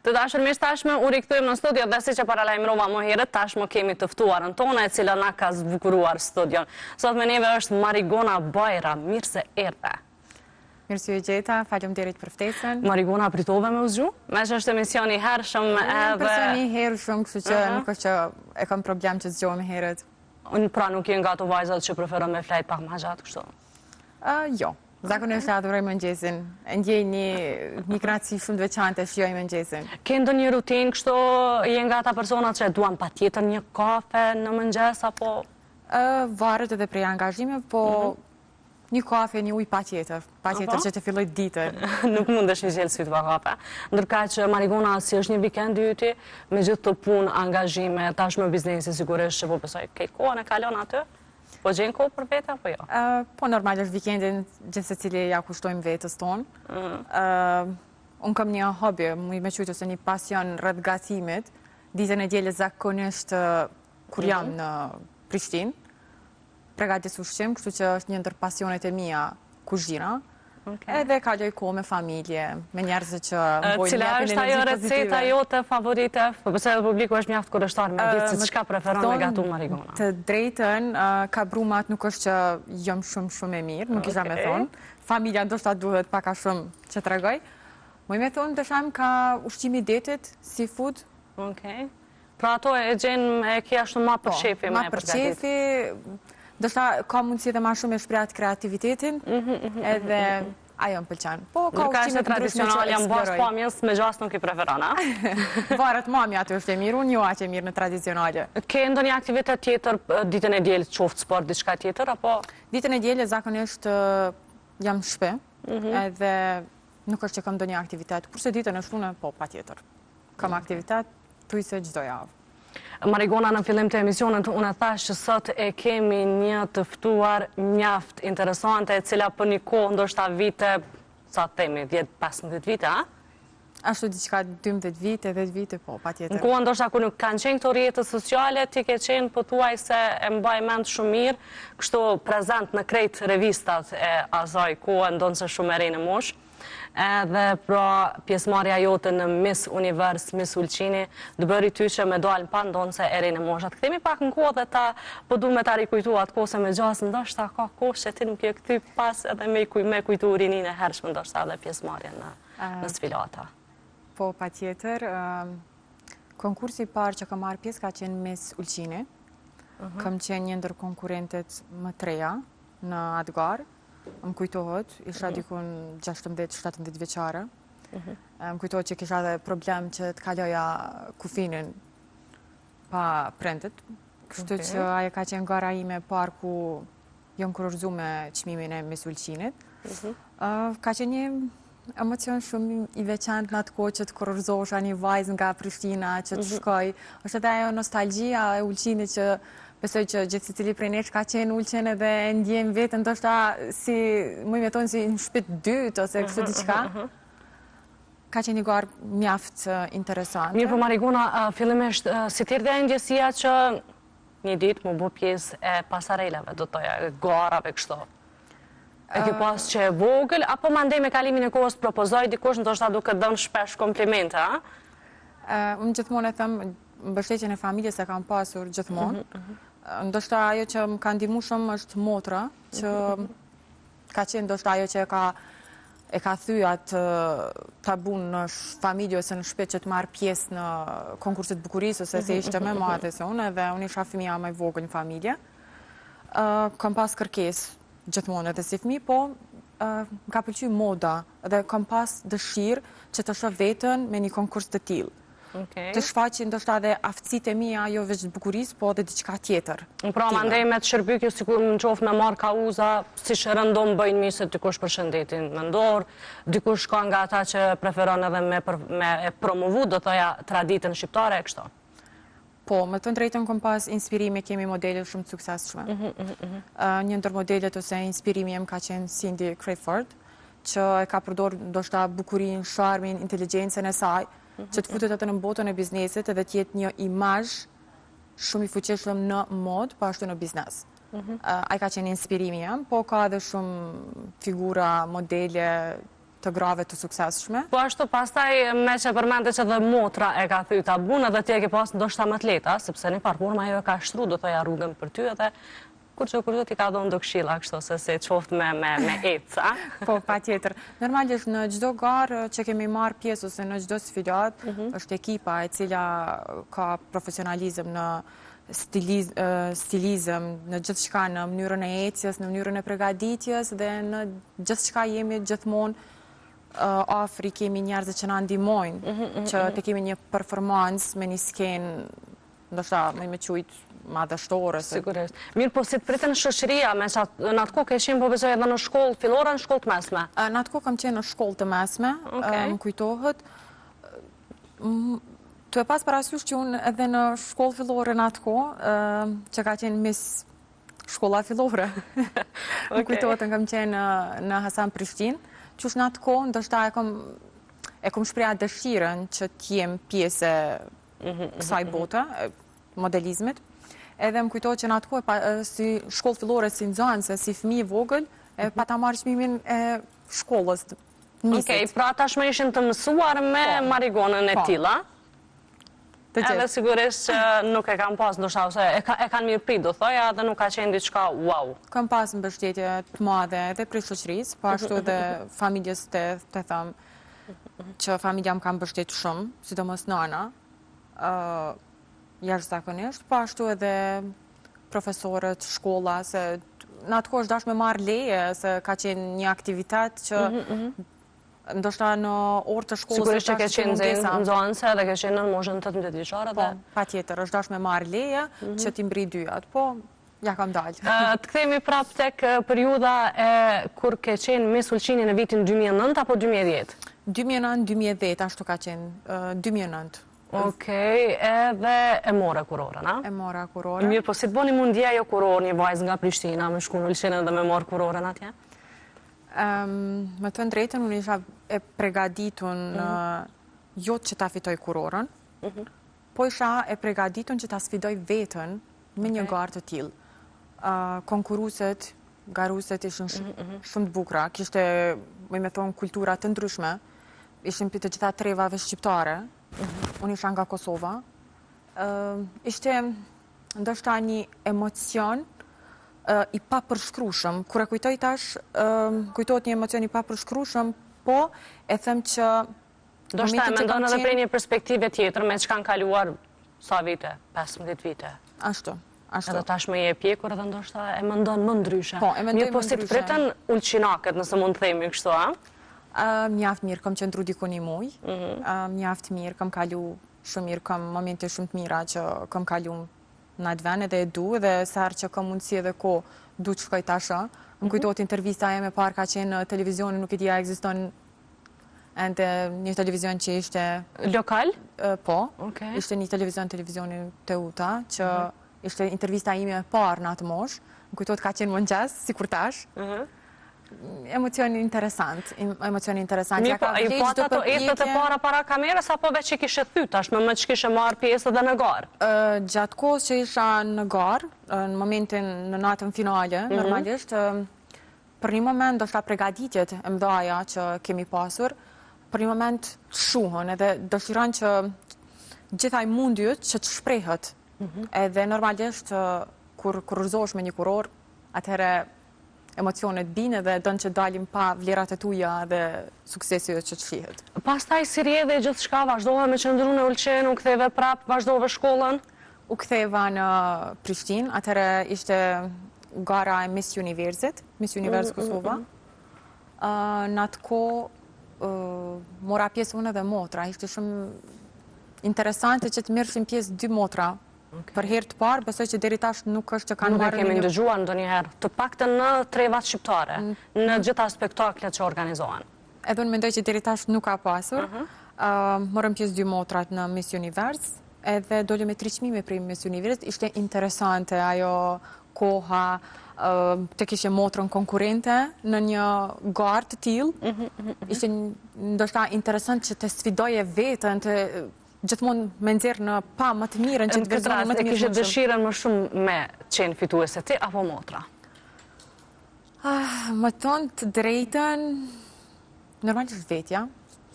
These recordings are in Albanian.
Të dashur miq tashmë u rikthyem në studio dhe siç e paralajmërova më herët, tashmë kemi të ftuarën tonë e cila na ka zbukuruar studion. Sot me neve është Marigona Bajra, mirë se erdhe. Mirë se ju gjeta, faleminderit për ftesën. Marigona, pritove me u zgju? Meqë është emision i hershëm edhe... Jam person i hershëm, kështu që nuk është që e kam problem që zgjohem herët. Unë pra nuk je nga ato vajzat që preferon me flajt pak ma gjatë kështu? Jo. Zakonisht e adhuroj mëngjesin. E ndjej një një kënaqësi shumë të veçantë e shijoj mëngjesin. Ke ndonjë rutinë kështu, je nga ata personat që e duan patjetër një kafe në mëngjes apo Varet edhe prej angazhimeve, po mhm. një kafe, një ujë patjetër, patjetër që të filloj ditën. Nuk mundesh me i çelë sytë pa kafe. Ndërkaq Marigona, si është një vikend i yti, me gjithë këto punë, angazhime, tashmë biznesi sigurisht që po besoj krejt kohën e kalon aty? Po gjen kohë për vete apo jo? Po normalisht vikendin gjithsecili ja kushtojmë vetes tonë. Mhm. Unë kam një hobi, muj me qujtë ose një pasion rreth gatimit. Ditën e dielës zakonisht kur jam mhm. në Prishtinë, pregatis ushqim, kështu që është një ndër pasionet e mia kuzhina. Edhe kaloj kohë me familje, me njerëzit që më bojnë Cila është ajo receta jote favorite? Po besoj edhe publiku është mjaft kureshtar me ditë se çka preferon me gatu Marigona. Të drejtën, kabrumat nuk është që jam shumë shumë e mirë, nuk kisha me thonë. Familja ndoshta duhet pak a shumë që tregoj. Muj me thonë, ndoshta ka ushqimi i detit, seafood. Okej. Pra ato e gjen e ke ashtu ma për po, qefi ma për qefi, ndoshta ka mundësi edhe ma shumë e shpreh atë kreativitetin, mhm, mhm, mhm, edhe ajo më pëlqen. Po, ka ushqime të ndryshme që eksploroj. Në bazë pamjes, me gjasë nuk i preferon, a? Varet, mami aty është e mirë, unë jo aq e mirë në tradicionale. Ke ndonjë aktivitet tjetër ditën e diel, qoftë sport, diçka tjetër, apo? Ditën e diel zakonisht jam në shpi, edhe nuk është që kam ndonjë aktivitet, kurse ditën e shtunë, po, patjetër. Kam aktivitet thuajse çdo javë. Marigona në fillim të emisionit unë thash që sot e kemi një të ftuar mjaft interesante e cila për një kohë ndoshta vite, sa themi, 10-15 vite, a? Ashtu diçka 12 vite, 10 vite, po, patjetër. Në kohë ndoshta kur nuk kanë qenë këto rrjete sociale, ti ke qenë pothuajse e mbaj mend shumë mirë, kështu prezent në krejt revistat e asaj kohe, ndonëse shumë e re në moshë. Edhe pra pjesëmarrja jote në Miss Univers, Miss Ulqini, të bëri ty që me dalë pa ndonëse e re në moshë. Të kthehemi pak në kohë dhe ta po du me ta rikujtu atë kohë se me gjasë ndoshta ka kohë që ti nuk je kthy pas edhe me, me kujtu rininë e hershme ndoshta edhe pjesëmarrjen në, në sfilata. Po, patjetër. Konkursi i parë që kam marrë pjesë ka qenë Miss Ulqini. Mhm. Kam qenë një ndër konkurrentet më të reja në atë garë. Më kujtohet, isha mhm. dikun 16-17 vjeçare. Mhm. Më kujtohet që kisha edhe problem që të kaloja kufinin pa prindët. Kështu që ajo ka qenë gara ime e parë ku jam kurorëzu me çmimin e Miss Ulqinit. Mhm. Ka qenë një emocion shumë i veçantë në atë kohë që të kurorëzohesha një vajzë nga Prishtina që të mhm. shkoj. Është edhe ajo nostalgjia e Ulqinit që besoj që gjithsecili prej nesh ka qenë Ulqin edhe e ndjen veten ndoshta si, muj me thonë si në shpi të dytë ose kështu mhm, diçka. Mhm, ka qenë një garë mjaft interesante. Mirë po Marigona, fillimisht, si të erdhi ajo ndjesia që një ditë m'u bo pjesë e pasarelave, do të thoja, garave kështu? E ke pas që e vogël, apo mandej me kalimin e kohës propozoi dikush, ndoshta duke dhënë shpesh komplimente, a? Unë gjithmonë e them, mbështetjen e familjes e kam pasur gjithmonë. Mhm, mhm. Ndoshta ajo që më ka ndihmu shumë është motra, që mhm, ka qenë ndoshta ajo që e ka e ka thy atë tabun në familje ose në shpi që të marr pjesë në konkurset bukurisë ose se ishte më e madhe se unë edhe unë isha fëmija më i vogël në familje. Kam pas kërkesë gjithmonë edhe si fëmijë, po më ka pëlqy moda dhe kam pas dëshirë që të shoh veten me një konkurs të tillë. Të shfaqi ndoshta edhe aftësitë e mia, jo veç të bukurisë, po edhe diçka tjetër. Pra, mandej me të shërby kjo sikur në qoftë me marrë kauza, siç rëndom bëjnë mi se dikush për shëndetin mendor, dikush ka nga ata që preferon edhe me, me e promovu, do thoja, traditën shqiptare e kështu. Po, me të drejtën kom pas inspirime, kemi modele shumë të suksesshme. Mhm, mhm, mhm. Një ndër modelet ose inspirimi jem ka qenë Cindy Crawford, që e ka përdor ndoshta bukurinë, sharmin, inteligjencën e saj, që të futet atë në botën e biznesit edhe të jetë një imazh shumë i fuqishëm në modë, po ashtu në biznes. Ai ka qenë inspirimi jem, po ka edhe shumë figura, modele. të grave të suksesshme. Po ashtu pastaj meqë e përmende që dhe motra e ka thy tabunë edhe ti e ke pas ndoshta më të lehtë, sepse një farë forme ajo e ka shtru do thoja rrugën për ty edhe kurgjo kurgjo t'i ka dhonë do këshilla kështu se si qoftë me me me ecë, a? Po, patjetër. Normalisht në çdo garë që kemi marrë pjesë ose në çdo sfilatë, mhm. është ekipa e cila ka profesionalizëm në stilizëm, në gjithçka, në mënyrën e ecjes, në mënyrën e pregaditjes dhe në gjithçka jemi gjithmonë afër i kemi njerëzit që na ndihmojnë, mhm, mhm, që mhm. të kemi një performancë me një skenë, ndoshta me me qujtë madhështore. Sigurisht. Mirë, po si të pritën shoqëria, me që në atë kohë ke qenë po besoj edhe në shkollë fillore, në shkollë të mesme? Në atë kohë kam qenë në shkollë të mesme, më kujtohet. Tu e pas parasysh që unë edhe në shkollë fillore në atë kohë, që ka qenë Miss shkolla fillore. Më kujtohet unë kam qenë në Hasan Prishtinë, qysh në atë kohë, ndoshta e kom, e kom shpreh dëshirën që t'jem pjesë e mhm, mhm, kësaj mhm. bote, modelizmit. Edhe më kujtohet që në atë kohë, si shkollë fillore, si nxënëse, si fëmijë i vogël, e pata marrë çmimin e shkollës, Okej, pra tashmë ishin të mësuar me po. Marigonën e po. tilla. Edhe sigurisht që nuk e kanë pas, ndoshta ose e, ka, e kanë mirëprit, do thoja, edhe nuk ka qenë diçka wow. Kam pas mbështetje të madhe edhe prej shoqërisë, po ashtu edhe familjes të, të them, që familja më ka mbështet shumë, sidomos nana, uh, jashtëzakonisht, po ashtu edhe profesorët, shkolla, se në atë kohë është dashtë me marrë leje, se ka qenë një aktivitet që mhm, mhm. ndoshta në orë të shkollës Sigurisht që ke qenë nxënëse dhe ke qenë në moshën 18 vjeçare dhe... Po, patjetër, është dashtë me marrë leje mhm. që t'i mbërri dyjat, po ia kam dalë. Të kthehemi prapë tek periudha e kur ke qenë Miss Ulqini në vitin 2009 apo 2010? 2009, 2010, ashtu ka qenë, 2009. Okej, edhe e more kurorën, a? E mora kurorën. Mirë, po si të boni m'u ndje ajo kurorë një vajzë nga Prishtina, me shku në Ulqin edhe me marrë kurorën atje? Me thënë drejtën, unë isha e pregaditun mhm. jo që ta fitoj kurorën, mhm. po isha e pregaditun që ta sfidoj veten me një garë të tillë. Konkurruset, garuset ishin mhm, shumë të bukura, kishte, me thonë, kultura të ndryshme, ishin prej të gjitha trevave shqiptare, Unë isha nga Kosova. Ishte ndoshta një emocion i papërshkrushëm. Kur e kujtoj tash, kujtohet një emocion i papërshkrushëm, po e them që... Ndoshta e mendon edhe prej një perspektive tjetër, meqë kanë kaluar sa vite, 15 vite. Ashtu. Ashtu. Edhe tashmë je e pjekur edhe ndoshta e mendon më ndryshe. Po, e mendoj më ndryshe. Mirë, po si të pritën ulqinakët, nëse mund të themi kështu, a? Mjaft mirë, kam qëndru diku një muj. Mhm. Mjaft mirë, kam kalu shumë mirë, kam momente shumë të mira që kam kalu në atë vend edhe e du, edhe sa herë që kam mundësi edhe kohë, du të shkoj tash. Më mhm. kujtohet intervista ime e parë ka qenë në televizion, nuk e di a ekziston ende një televizion që ishte... Lokal? Po, ishte një televizion, televizioni Teuta, që mhm. ishte intervista ime e parë në atë moshë. Më kujtohet ka qenë mëngjes, sikur tash. Mhm. Emocion interesant, emocion interesant. Mirë, po, i patë ato ethet e para para kamerës, apo veç i kishe thy tashmë, meqë kishe marrë pjesë edhe në garë? Gjatë kohës që isha në garë, në momentin në natën finale, mhm. normalisht, Për një moment, ndoshta pregaditjet e mdhaja që kemi pasur, për një moment shuhen edhe dëshiron që gjithë ai mundi yt që të shprehet. Mhm. Edhe normalisht kur kurorëzohesh me një kurorë, atëherë emocionet bijnë edhe don që dalin n'pah vlerat e tuja dhe suksesi yt që të shihet. Pastaj si rrjedhi gjithçka, vazhdove me qëndru në Ulqin, u ktheve prapë, vazhdove shkollën? U ktheva në Prishtinë, atëherë ishte gara e Miss Universe-it, Miss Universe mm, mm, Kosova. Mm, në atë kohë mora pjesë unë edhe motra, ishte shumë interesante që të merrshin pjesë dy motra. Për herë të parë, besoj që deri tash nuk është që kanë marrë... Nuk e kemi ndëgjuar ndonjëherë, të paktën në trevat shqiptare, në gjitha spektaklet që organizohen. Edhe unë mendoj që deri tash nuk ka pasur. Morëm pjesë dy motrat në Miss Universe, edhe dolëm me tri çmime prej Miss Universe, ishte interesante ajo koha, të kishe motrën konkurrente në një garë të tillë. Mhm, mhm, mhm. Ishte ndoshta interesant që të sfidoje veten, të gjithmonë me nxjerrë në pah më të mirën, që të versionin më të mirë. E kishe dëshirën më shumë me qenë fituese ti apo motra? Ah, me thonë të drejtën... Normalisht vetja,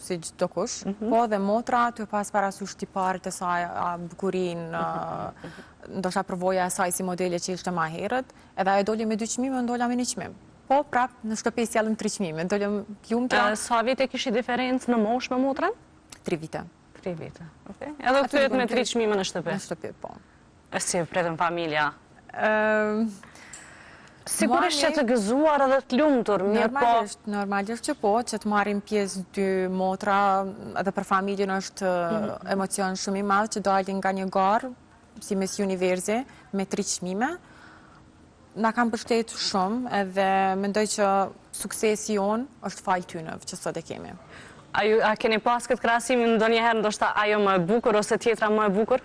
si çdokush, mhm. po dhe motra tu pas parasysh tiparet e saj, bukurinë, mhm. ndoshta përvoja e saj si modele që ishte ma herët, edhe ajo doli me dy çmime, unë dola me një çmim. Po, prap, në shtëpi sjellëm tri çmime, dolëm t'lumtura. Sa vite kishit diferencë në moshë me motrën? Tri vite. Tri vite, okej. Edhe u kthyet me tri çmime në shtëpi? Në shtëpi, po. E si e pritën familja? Sigurisht që të gëzuar edhe të lumtur, mirëpo... Normalisht, normalisht që po, që të marrim pjesë dy motra, edhe për familjen është mhm. emocion shumë i madh që dalin nga një garë, si Miss Universi, me tri çmime. Na kanë mbështet shumë edhe mendoj që suksesi jonë është falë tyne që sot e kemi. A, ju, a keni pas këtë krahasimin ndonjëherë ndoshta ajo më e bukur ose tjetra më e bukur?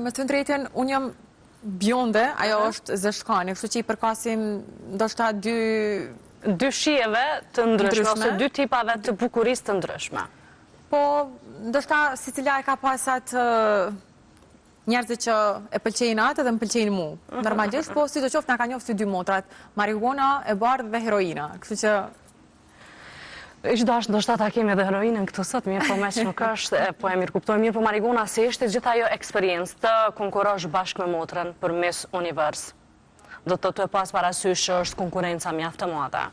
Me të drejtën, unë jam bjonde, ajo është zeshkane, kështu që i përkasim ndoshta dy... Dy shijeve të ndryshme, ose dy tipave të bukurisë të ndryshme. Po, ndoshta secila e ka pas atë njerëzit që e pëlqejnë atë dhe më pëlqejnë mu. Normalisht, po, sidoqoftë na kanë njohë si dy motrat, marihuana e bardhë dhe heroina, kështu që Ish dashtë ndoshta ta kemi edhe heroinën këtu sot, mirëpo meqë nuk është, po e mirëkuptojmë, mirëpo Marigona, si ishte gjithë ajo eksperiencë të konkurosh bashkë me motrën për Miss Universe? Do të thotë tu e pas parasysh që është konkurenca mjaft e madhe.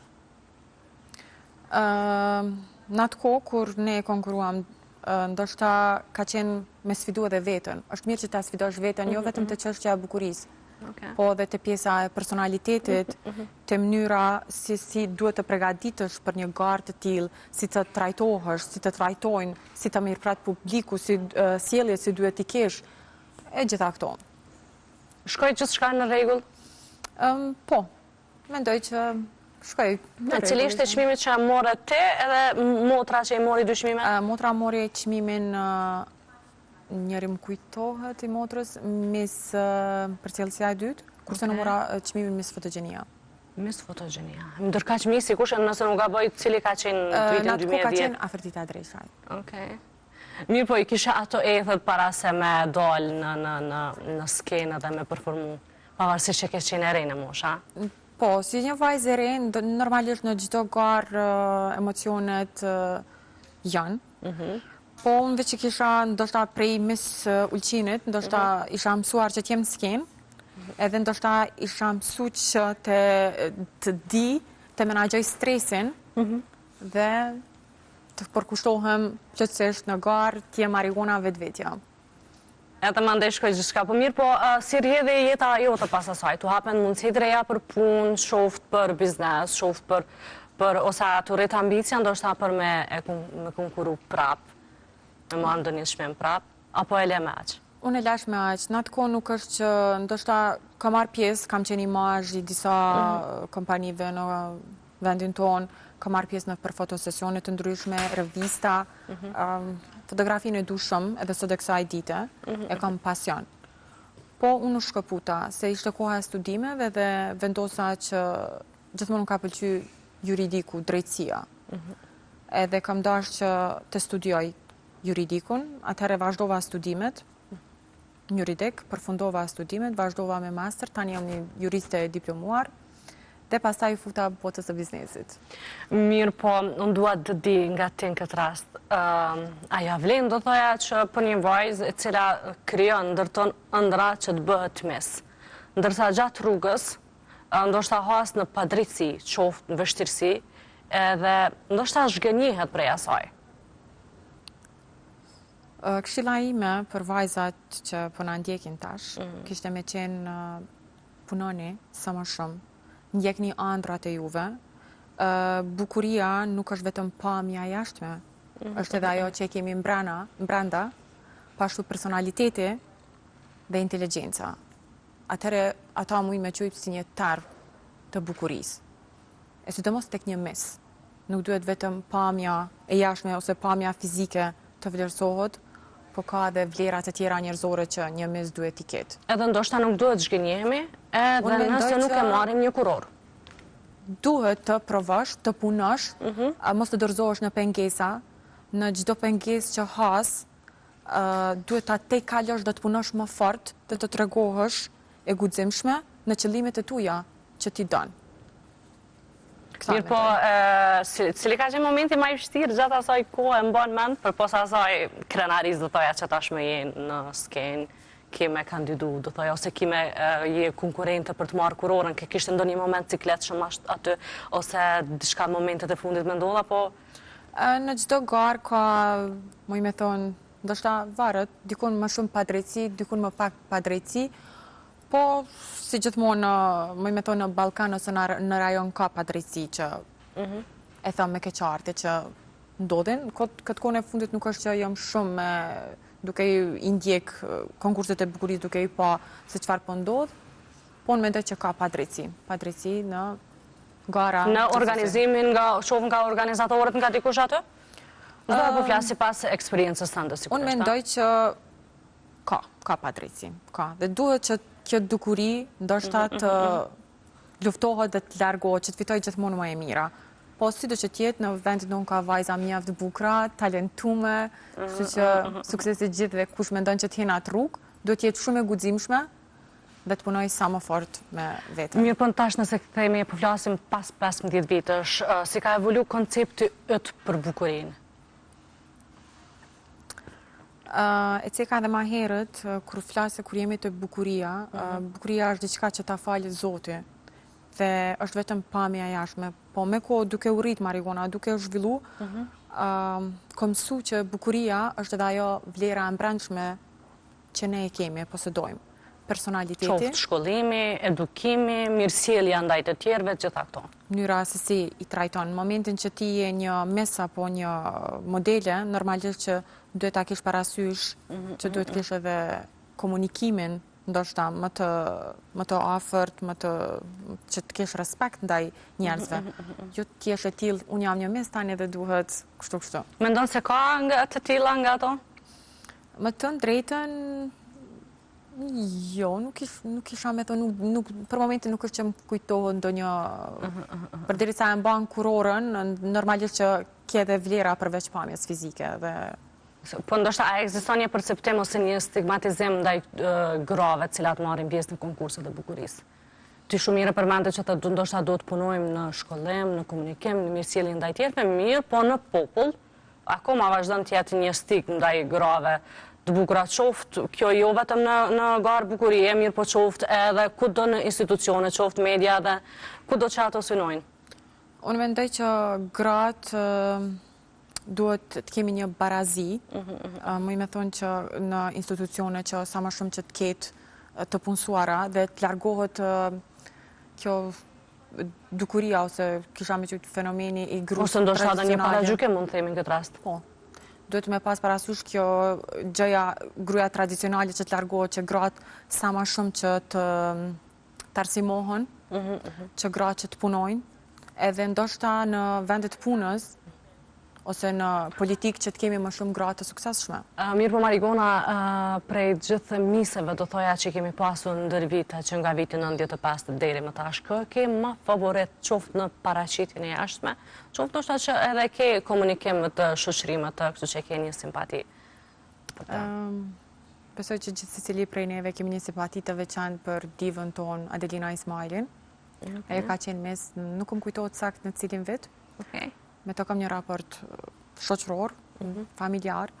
Në atë kohë, kur ne konkuruam, ndoshta ka qenë me sfidu edhe veten. është mirë që ta sfidosh veten, jo mhm, vetëm te mhm. çështja e bukurisë, po edhe te pjesa e personalitetit, mhm, te mënyra si, si duhet të pregaditesh për një garë të tillë, si të trajtohesh, si të trajtojnë, si të mirëpret publiku, si sjellje si duhet t'i kesh, e gjitha këto. Shkoi gjithçka në rregull? Po, mendoj që shkoi në rregull. Cili ishte çmimi që more ti edhe motra që i mori dy çmime? Motra mori çmimin njëri më kujtohet i motrës, Miss Përcjellësja e dytë, kurse unë mora çmimin Miss Fotogenia. Miss Fotogenia. Ndërkaq Missi kush, nëse nuk gaboj, cili ka qenë në vitin 2010? Në atë kohë ka qenë Afërdita Dreshaj. Okej. Mirëpo, i kishe ato ethet para se me dalë në, në, në, në skenë dhe me performu, pavarësisht që ke qenë e re në moshë, a? Po, si një vajzë e re, normalisht në çdo garë emocionet janë. Mhm. Po, unë veç i kisha ndoshta prej Miss Ulqinit, ndoshta mhm. isha mësuar që t'jem në skenë, edhe ndoshta isha mësu që të, të di, të menaxhoj stresin, mhm. dhe të përkushtohem plotësisht në garë, t'jem Marigona vetvetja. Edhe mandej shkoi gjithçka po mirë, po si rrjedhi jeta jote pas asaj? T'u hapen mundësi të reja për punë, qoftë për biznes, qoftë për për ose a t'u rrit ambicia ndoshta për me e me konkuru prap, me marrë ndonjë çmim prap, apo e le me aq? Unë e lash me aq. Në atë kohë nuk është që ndoshta kam marrë pjesë, kam qenë imazh i disa mhm. kompanive në vendin tonë, kam marrë pjesë nëpër fotosesione të ndryshme, revista, mhm. fotografinë e du shumë, edhe sot e kësaj dite, mhm. e kam pasion. Po, unë u shkëputa, se ishte koha e studimeve dhe vendosa që gjithmonë më ka pëlqy juridiku, drejtësia. Mhm. Edhe kam dashtë që të studioj juridikun, atëherë vazhdova studimet, juridik, përfundova studimet, vazhdova me master, tani jam një juriste e diplomuar, dhe pastaj u futa botës së biznesit. Mirëpo, unë dua të di nga ti në këtë rast, a ja vlen do thoja që për një vajzë e cila krijon, ndërton ëndrra që të bëhet Miss. Ndërsa gjatë rrugës, ndoshta has në padrejtësi, qoftë në vështirësi, edhe ndoshta zhgënjehet prej asaj. Këshilla ime për vajzat që po na ndjekin tash, mm. kishte me qenë punoni sa më shumë, ndjekni andrrat e juve. Bukuria nuk është vetëm pamja e jashtme, mm. është edhe ajo që e kemi mbrana, mbrenda, po ashtu personaliteti dhe inteligjenca. Atëherë ata mujnë me qujtë si një term të bukurisë. E sidomos tek një Miss. Nuk duhet vetëm pamja e jashtme ose pamja fizike të vlerësohet, po ka edhe vlera të tjera njerëzore që një Miss duhet t'i ketë. Edhe ndoshta nuk duhet zhgënjehemi, edhe nëse nuk e marrim një kurorë. Duhet të provosh, të punosh, mhm. mos të dorëzohesh në pengesa, në çdo pengesë që has, duhet ta tejkalosh dhe të punosh më fort dhe të tregohesh e guximshme në qëllimet e tuja që ti don. Mirë po, cili ka qenë momenti ma i vështirë gjatë asaj kohe mban mend, përpos asaj krenarisë do thoja që tashmë je në skenë, ke me kandidu, do thoja, ose ke me je konkurrente për të marrë kurorën, ke kishte ndonjë moment sikletshëm aty, ose diçka momentet e fundit me ndodh, apo? Në çdo garë ka, muj me thonë, ndoshta varet, dikun më shumë padrejtësi, dikun më pak padrejtësi, Po, si gjithmonë, muj me thonë në Ballkan ose në rajon ka padrejtësi që mhm. e them me keqardhje që ndodhin. Këtë kohën e fundit nuk është që jam shumë duke i ndjek konkurset e bukurisë, duke i pa se çfarë po ndodh, po unë mendoj që ka padrejtësi. Padrejtësi në gara. Në organizimin nga, qoftë nga organizatorët nga dikush aty? Zdo po flas sipas eksperiencës tënde, sigurisht. Unë mendoj që Ka, ka padrejtësi, ka. Dhe duhet që kjo dukuri ndoshta mhm, të mhm, mhm. luftohet dhe të largohet, që të fitojë gjithmonë më e mira. Po sido që të jetë, në vendin tonë ka vajza mjaft të bukura, talentume, kështu që suksese gjithëve kush mendon që të hin atë rrugë, duhet të jetë shumë e guximshme dhe të punojë sa më fort me veten. Mirë, po tash nëse kthehemi po flasim pas 15 vitesh, si ka evolu koncepti yt për bukurinë? E ceka edhe ma herët, kur flas kur jemi te bukuria, mhm. bukuria është diçka që ta falë Zoti dhe është vetëm pamja e jashtme. Po me kohë duke u rrit Marigona, duke u zhvillu, mhm. kom mësu që bukuria është edhe ajo vlera e mbrendshme që ne e kemi, e posedojmë. Personaliteti. Qoftë shkollimi, edukimi, mirësjellja ndaj të tjerëve, gjitha këto. Mënyra se si i trajton. Në momentin që ti je një miss apo një modele, normalisht që duhet ta kesh parasysh, mhm, që duhet të mhm. kesh edhe komunikimin, ndoshta më të më të afërt, më të që të kesh respekt ndaj njerëzve. Mhm, jo të jesh e tillë, unë jam një miss tani dhe duhet kështu kështu. Mendon se ka nga të tilla nga ato? Me thënë drejtën, jo, nuk, ish, nuk isha me thënë, nuk, nuk, për momentin nuk është që më kujtohet ndonjë, përderisa e mban kurorën, normalisht që ke dhe vlera përveç pamjes fizike dhe... Po ndoshta a ekziston një perceptim ose një stigmatizim ndaj grave të cilat marrin pjesë në konkurset e bukurisë? Ti shumë mirë e përmende që të ndoshta duhet të punojmë në shkollim, në komunikim, në mirësjellje ndaj tjerëve, mirë, po në popull, akoma vazhdon të jetë një stigmë ndaj grave të bukura, qoftë kjo jo vetëm në në garë bukurie, mirë po qoftë edhe kudo në institucione, qoftë media dhe kudo që ato synojnë. Unë mendoj që gratë duhet të kemi një barazi, mhm, mhm. muj me thonë që në institucione që sa më shumë që të ketë të punësuara dhe të largohet kjo dukuria ose kisha me qujtë fenomeni i grusë tradicionale. Ose ndoshta edhe një paragjykim mund të themi në këtë rast. Po. Duhet me pas parasysh kjo gjëja gruaja tradicionale që të largohet, që gratë sa ma shumë që të të arsimohen, mhm, mhm. që gratë që të punojnë, edhe ndoshta në vendet e punës, ose në politikë që të kemi më shumë gra të suksesshme. Mirë po Marigona, prej gjithë miseve do thoja që kemi pasur ndër vite që nga viti 95 deri më tash, kë ke ma favorit qoftë në paraqitjen e jashtme, qoftë ndoshta që edhe ke komunikim me të shoqëri me të, kështu që ke një simpati për të. Besoj që gjithsecili prej neve kemi një simpati të veçantë për divën tonë, Adelina Ismailin. Ajo ka qenë miss, nuk më kujtohet sakt në cilin vit. Me të kam një raport shoqëror, mhm. familjar.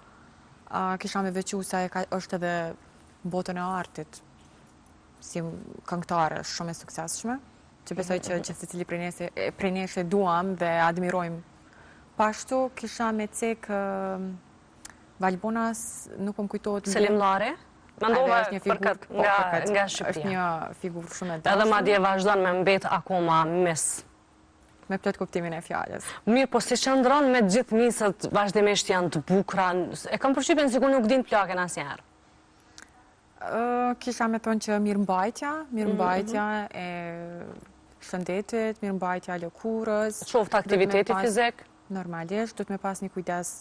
Kisha me veçu se ajo është edhe botën e artit, si këngëtare shumë e suksesshme, që besoj që mhm. gjithsecili prej nesh e duam dhe admirojmë. Po ashtu kisha me cek Valbona, nuk më kujtohet... Selimllari? Mendova për këtë, po, nga Shqipëria. është një figurë shumë e dashur. Edhe madje vazhdon me mbet akoma miss. Me plot kuptimin e fjalës. Mirë, po si qëndron me gjithë misët vazhdimisht janë të bukura, e kam përshtypjen sikur nuk dinë plaken asnjëherë. Kisha me thonë që mirëmbajtja, mirëmbajtja mhm, mhm. e shëndetit, mirëmbajtja e lëkurës. Qoftë aktiviteti fizik? Normalisht, duhet me pas një kujdes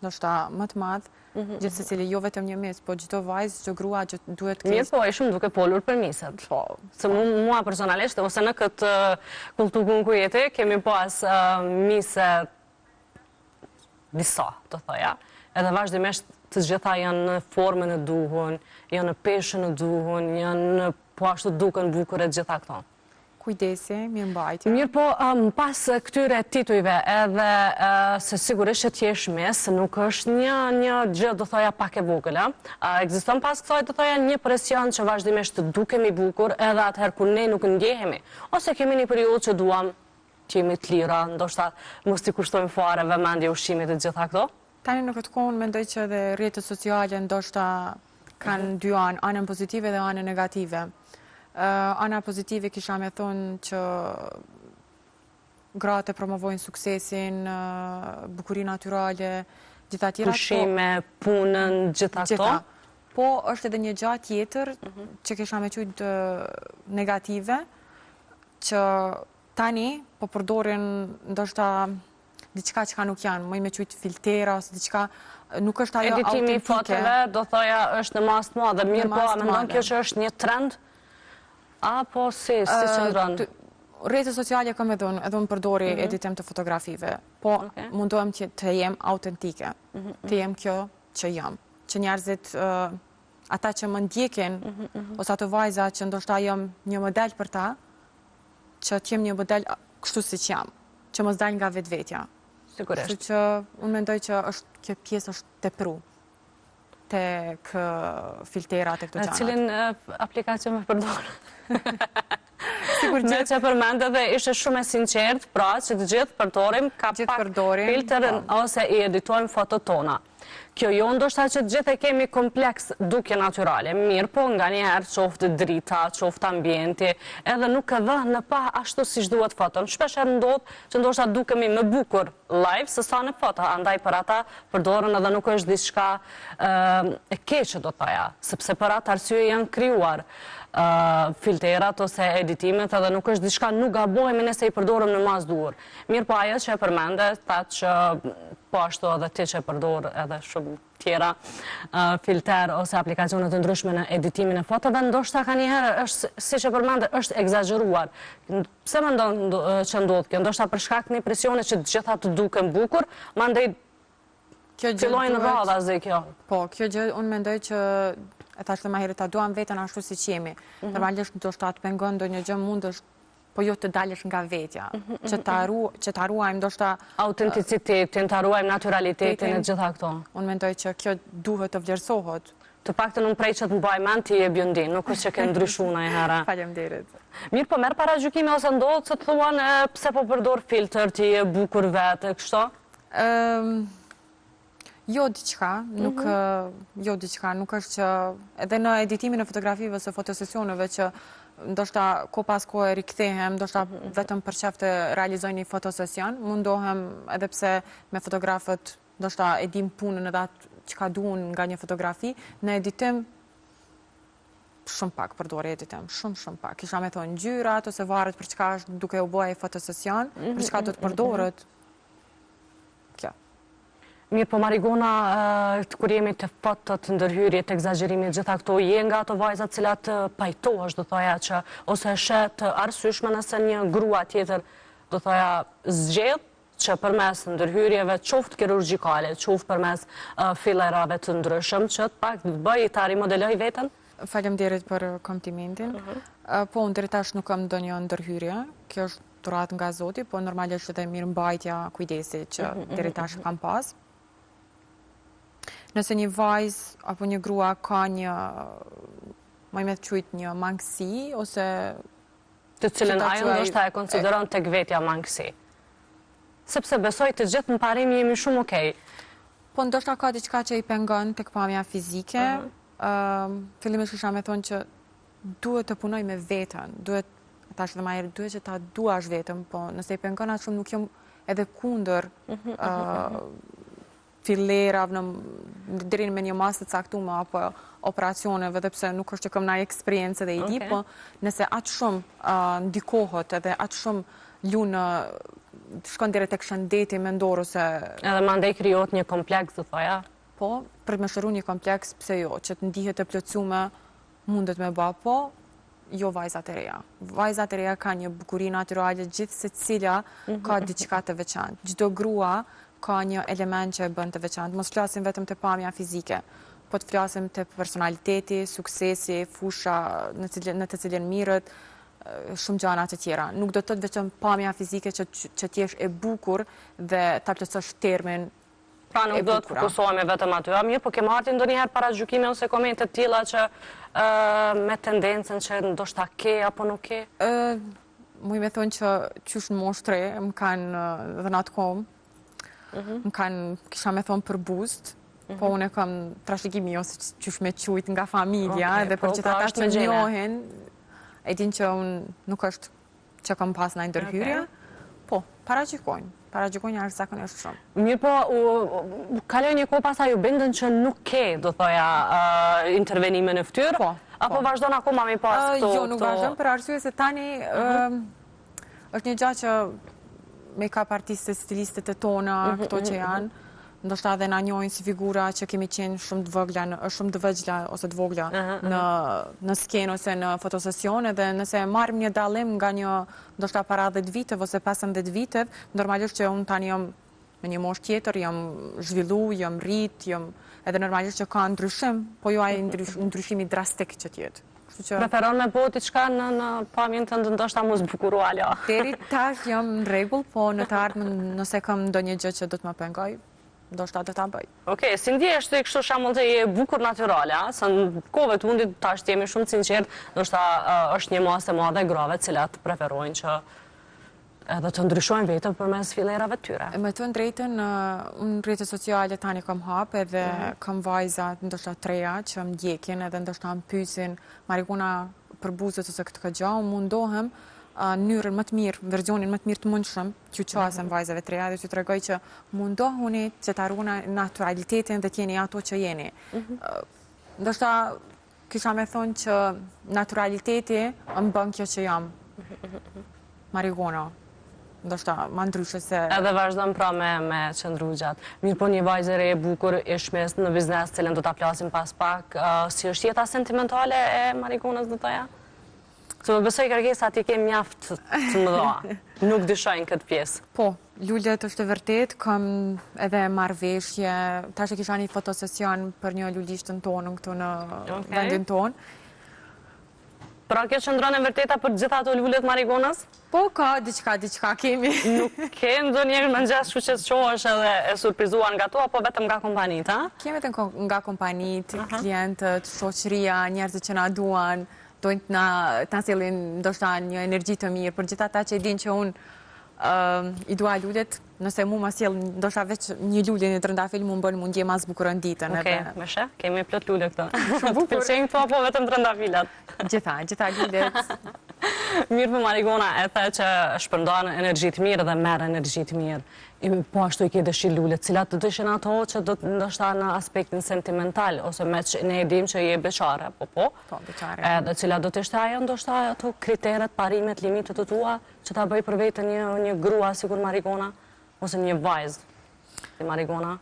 ndoshta më të madh, mhm, gjithsecili jo vetëm një miss, po çdo vajzë, çdo grua që duhet të ketë. Mirë, po, ishim duke folur për misët. Po. Se mua personalisht, ose në këtë kolltukun ku jeti, kemi pas mise disa, të thoja, edhe vazhdimisht të gjitha janë në formën e duhun, janë në peshën e duhun, janë në po ashtu duken bukur e gjitha këto. Kujdesi, mirëmbajtja. Mirëpo, pas këtyre titujve edhe se sigurisht që të jesh Miss, nuk është një, një gjë, do thoja, pak e vogël, a? Ekziston pas kësaj, do thoja, një presion që vazhdimisht të dukemi bukur edhe atëherë kur ne nuk ndjehemi, ose kemi një periudhë që duam të jemi të lira, ndoshta mos t'i kushtojmë fare vëmendje ushqimit e të gjitha këto? Tani në këtë kohë unë mendoj që edhe rrjetet sociale ndoshta kanë mhm. dy anë, anën pozitive dhe anën negative. Ana pozitive kisha me thonë që gratë e promovojnë suksesin, bukurinë natyrale, gjitha tjera. Po- Pushime, punën, gjitha këto. Po, është edhe një gja tjetër mhm. që kisha me qujtë negative, që tani po përdorin ndoshta diçka çka nuk janë, muj me qujtë filtera ose diçka, nuk është ajo autentike. Editimi i fotove, do thoja, është në masë të madhe, mirëpo, a mendon kjo që është një trend? Apo si, si qëndron? Rrjetet sociale kam edhe unë, edhe unë përdori mhm. editim të fotografive, po mundohem që të jem autentike, mhm, të jem kjo që jam, që njerëzit ata që më ndjekin, mhm, ose ato vajza që ndoshta jam një model për ta, që të jem një model kështu siç jam, që mos dal nga vetvetja. Sigurisht. Kështu që unë mendoj që është kjo pjesë është tepru tek filterat e këto gjanat. Cilin aplikacion e përdor? Sigur që... Meqë përmende dhe ishe shumë e sinqertë, pra që të gjithë përdorim ka pak filter po. ose i editojmë fotot tona. Kjo jo ndoshta që të gjithë e kemi kompleks dukjen natyrale, mirëpo nganjëherë qoftë drita, qoftë ambienti, edhe nuk e vë në pah ashtu siç duhet foton. Shpeshherë ndodh që ndoshta dukemi më bukur live se sa në foto, andaj për ata përdoren edhe nuk është diçka e keqe do thoja, sepse për atë arsye janë krijuar filterat ose editimet edhe nuk është diçka nuk gabohemi nëse i përdorim në masë duhur. Mirëpo ajo që e përmende, tha që po ashtu edhe ti që e përdor edhe shumë tjera filter ose aplikacione të ndryshme në editimin e fotove, ndoshta kanjëherë është, siç e përmende, është ekzagjeruar. Pse mendon që ndodh kjo? Ndoshta për shkak një presioni që të gjitha të duken bukur, mandej fillojnë radhazi kjo. Po, kjo gjë unë mendoj që e thashë dhe ma herët ta duam veten ashtu siç jemi. Mhm. Normalisht ndoshta të pengon ndonjë gjë mundesh po jo të dalësh nga vetja, mhm, që ta mhm. ru, që ta ruajmë ndoshta autenticitetin, ta ruajmë naturalitetin e gjitha këto. Unë mendoj që kjo duhet të vlerësohet. Të paktën unë prej që të mbaj mend ti je bjondinë, nuk është që ke ndryshu najherë. Faleminderit. Mirëpo merr paragjykime ose ndodh që të thuan pse po përdor filter, ti je bukur vetë, kështu? Ëm Jo diçka, nuk, mhm. jo diçka, nuk është që edhe në editimin e fotografive ose fotosesioneve që ndoshta kohë pas kohe rikthehem, ndoshta mhm. vetëm për qef të realizoj një fotosesion, mundohem edhe pse me fotografët ndoshta e dim punën edhe atë çka duan nga një fotografi, në editim shumë pak përdori editim, shumë shumë pak. Kisha me thonë ngjyrat ose varet për çka është duke u bo ai fotosesion, për çka do të mhm, përdoret. Kjo. Mirëpo Marigona, kur jemi te fotot, ndërhyrjet, ekzagjerimi, gjitha këto, je nga ato vajzat cilat pajtohesh, do thoja që, ose e sheh të arsyeshme nëse një grua tjetër, do thoja, zgjedh që përmes ndërhyrjeve, qoftë kirurgjikale, qoftë përmes fillerave të ndryshëm, që të pak të bëjë ta rimodelojë veten? Faleminderit për komplimentin. Mhm. Po, unë deri tash nuk kam ndonjë ndërhyrje. Kjo është dhuratë nga Zoti, po normalisht edhe mirëmbajtja, kujdesi që mhm, mhm, deri tash kam pas. Nëse një vajzë apo një grua ka një, muj me qujt një mangësi, ose... Të cilën ajo ndoshta e konsideron tek vetja mangësi. Sepse besoj të gjithë në parim jemi shumë okej. Po ndoshta ka diçka që i pengon tek pamja fizike, mhm. fillimisht kisha me thonë që duhet të punoj me veten, duhet, thashë dhe ma herët, duhet që ta duash veten, po nëse i pengon atë shumë nuk jam edhe kundër mhm, mhm, mhm. fillerave në deri me një masë të caktume apo operacioneve, edhe pse nuk është që kam naj eksperiencë edhe i di, po nëse atë shumë ndikohet edhe atë shumë lun shkon deri tek shëndeti mendor ose Edhe mandej krijohet një kompleks, do thoja. Po, për të me shëru një kompleks, pse jo, që të ndihet e plotësume, Mundet me ba, po jo vajzat e reja. Vajzat e reja kanë një bukuri natyrale, gjithsecila mhm. ka diçka të veçantë. Çdo grua ka një element që e bën të veçantë. Mos flasim vetëm te pamja fizike, po të flasim te personaliteti, suksesi, fusha në, cilën, në të cilën mirret. shumë gjana të tjera. Nuk do të thotë vetëm pamja fizike që që të jesh e bukur dhe ta plotësosh termin Pra nuk do të fokusohemi vetëm aty. A mirë, po ke marrë ti ndonjëherë paragjykime ose komente të tilla që me tendencën që ndoshta ke apo nuk ke? Muj me thonë që qysh në moshë të re, më kanë dhe në atë kohë, mhm. më kanë, kisha me thonë përbuzë, po mhm. unë e kam trashëgimi ose qysh me qujt nga familja, dhe për po, gjithë pra ata që më njohin, e din që unë nuk është që kam pas naj ndërhyrje, po, paragjykojnë, paragjykojnë jashtëzakonisht shumë. Mirë po, kaloi një kohë pastaj u bindën që nuk ke, do thoja, intervenime në fytyrë, po, apo po. vazhdon akoma me pas këto? Jo, nuk vazhdon, për arsye se tani mhm. është një gja që make-up artistët, stilistët e tona, mhm, këto që mhm, janë, ndoshta edhe na njohin si figura që kemi qenë shumë të vogla, shumë të vegjla ose të vogla në në skenë ose në fotosesione dhe nëse e marrim një dallim nga një ndoshta para 10 viteve ose 15 viteve, normalisht që unë tani jam në një moshë tjetër, jam zhvillu, jam rrit, jam edhe normalisht që ka ndryshim, po jo ai ndryshimi drastik që të jetë. Kështu që Preferon me bo diçka në në pamjen tënde ndoshta m'u zbukuru hala. Deri tash jam në rregull, po në të ardhmen nëse kam ndonjë gjë që do të më pengojë, ndoshta do ta bëj. Okej, si ndjehesh ti kështu shembull ti je e bukur natyrale, a? Se në kohëve të fundit tash të jemi shumë të sinqertë, ndoshta është një masë e madhe e grave të cilat preferojnë që edhe të ndryshojnë veten përmes fillerave të tyre. Me thënë drejtën, unë rrjetet sociale tani kam hap edhe mhm. kam vajza ndoshta të reja që më ndjekin edhe ndoshta më pyesin Marigona për buzët ose këtë këtë gjë, unë mundohem mënyrën më të mirë, versionin më të mirë të mundshëm, t'ju qasem mhm. vajzave të reja dhe t'ju tregoj që mundohuni që ta ruani naturalitetin dhe të jeni ato që jeni. Mhm. Ndoshta Kisha me thonë që naturaliteti më bën kjo që jam. Marigona. Ndoshta ma ndryshe se... Edhe vazhdon pra me, me qëndru gjatë. Mirë po një vajzë e re e bukur, ish-miss në biznes, cilën do ta flasim pas pak. si është jeta sentimentale e Marigonës, do thoja? Se më besoj kërkesat i ke mjaft të mëdha. Nuk dyshoj në këtë pjesë. Po, lulet është e vërtetë, kam edhe marrëveshje, tash e kisha një fotosesion për një lulishtën tonë këtu në vendin tonë. Pra kjo qëndron e vërteta për gjitha ato lulet Marigonës? Po, ka diçka, diçka kemi. Nuk ke ndonjëherë në mëngjes kështu që të çohesh edhe e surprizuar nga to, apo vetëm nga kompanitë, a? Kemi edhe nga kompanitë, klientët, shoqëria, njerëzit që na duan, dojnë të na të na sjellin ndoshta një energji të mirë për gjithë ata që e dinë që unë i dua lulet, nëse mu ma sjell ndoshta veç një lule një trëndafil mu më bën m'u ndje ma zbukurën ditën edhe. Okej, me sheh, kemi plot lule këtu. Shumë bukur. Pëlqejnë këto apo vetëm trëndafilat? Gjitha, gjitha lulet. Mirë po Marigona, e the që shpërndan energji të mirë dhe merr energji të mirë. Po ashtu i ke dëshirë lulet, cilat do të ishin ato që do të ndoshta në aspektin sentimental, ose meqë ne e dimë që je beqare, po po? Po, beqare. Edhe cila do të ishte ajo ndoshta ato kriteret, parimet, limitet e tua, që ta bëj për vete një, një grua sikur Marigona, ose një vajzë si Marigona?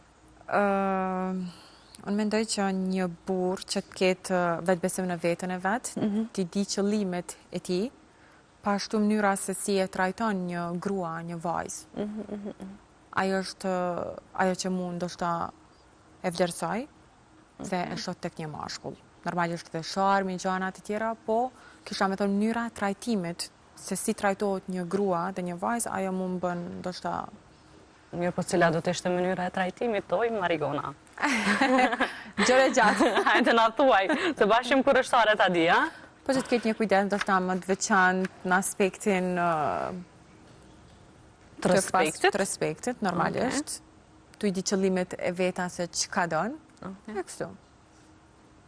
Unë mendoj që një burrë që të ketë vetëbesim në veten e vet, mhm. t'i di qëllimet e tij, Po ashtu mënyra se si e trajton një grua, një vajzë. Mhm, mhm, mhm. Ajo është ajo që mu ndoshta e vlerësoj dhe e shoh tek një mashkull. Normalisht dhe sharmi, gjana të tjera, po kisha me thonë mënyra e trajtimit se si trajtohet një grua dhe një vajzë, ajo mu më bën ndoshta Mirë, po cila do të ishte mënyra e trajtimit toj, Marigona? Gjerë e gjatë. Hajde na thuaj, të bashim kurështare ta di, a? Po që të ketë një kujdes, ndoshta më të veçantë në aspektin të respektit, të respektit, normalisht. Tu i di qëllimet e veta se çka don. E kështu.